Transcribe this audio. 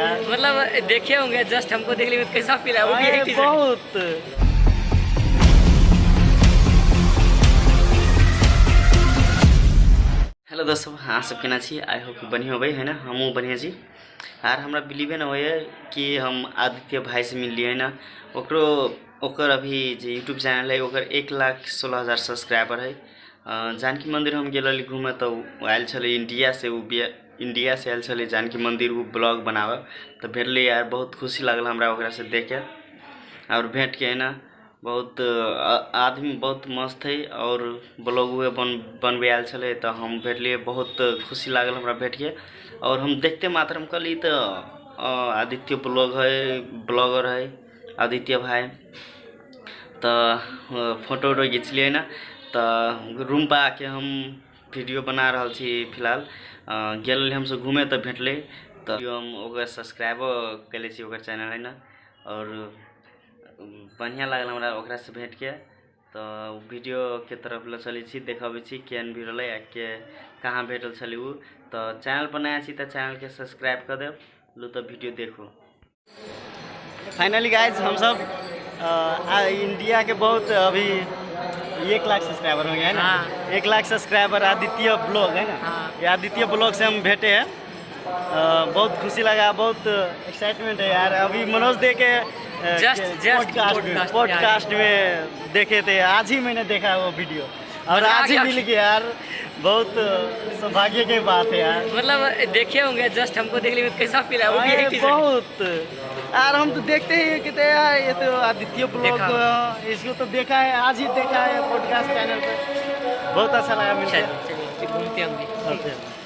यार। मतलब देखे होंगे, जस्ट हमको देख लिए कैसा फील है वो भी एक बहुत। हेलो दोस्तों, अहाँ सब केना छी? I hope कि बढ़िआँ होबै, है ना? हमहूँ बढ़िआँ छी। आर हमरा बिलीवे नहि होइए कि हम आदित्य भाइसँ मिललियै, है ना? ओकरो ओकर अभी जे यूट्यूब चैनल है ओकर 1,16,000 सब्सक्राइबर है। जानकी मन्दिर हम गेल रहली घूमे तऽ ओ आयल छलै इंडियासँ, ओ इंडियासँ आयल छलै जानकी मन्दिर ओ ब्लॉग बनाबऽ, तऽ भेटलै यार, बहुत खुशी लागल हमरा ओकरासँ देखके आओर भेँटके, है ना? बहुत आदमी बहुत मस्त है आओर ब्लॉग उहे बनबै आयल छलै तऽ हम भेटलियै, बहुत खुशी लागल हमरा भेटके। आओर हम देखते मात्र हम कहली तऽ आदित्य ब्लॉग है, ब्लॉगर है आदित्य भाई। तऽ फोटो उटो घिचलियै ने, तऽ रूम पर आके हम वीडियो बना रहल छी। फिलहाल गेल रही हमसब घूमे तऽ भेटलै, तऽ हम ओकर सब्सक्राइबो कयले छी ओकर चैनल, है ना? आओर बढ़िआँ लागल हमरा ओकरासँ भेँटके। तऽ वीडियोके तरफ लऽ चलै छी, देखबै छी केहन भी रहलै आ के कहाँ भेटल छलै ओ। तऽ चैनल पर नया छी तऽ चैनलके सब्सक्राइब कऽ देब। लू तऽ वीडियो देखू। फाइनली गाइज, हम सब इंडिया के बहुत अभी 1 लाख सब्सक्राइबर हो गया है ना? हाँ। 1 लाख सब्सक्राइबर आदित्य ब्लॉग है ना? हाँ। ये आदित्य ब्लॉग से हम भेटे हैं। बहुत खुशी लगा, बहुत एक्साइटमेंट है यार। अभी मनोज दे के Just podcast में podcast podcast में देखे थे, आज ही मैंने देखा वो वीडियो और मजा आ आज ही गया। मिल गया यार, बहुत सौभाग्य की बात है यार। मतलब देखे होंगे, जस्ट हमको देख लिए कैसा फील है वो भी अरे एक बहुत यार, हम तो देखते ही कहते हैं यार, ये तो आदित्य ब्लॉग, इसको तो देखा है, आज ही देखा है पॉडकास्ट चैनल पे। बहुत अच्छा लगा मिलके। चलिए, घूमते हैं हम भी। ओके।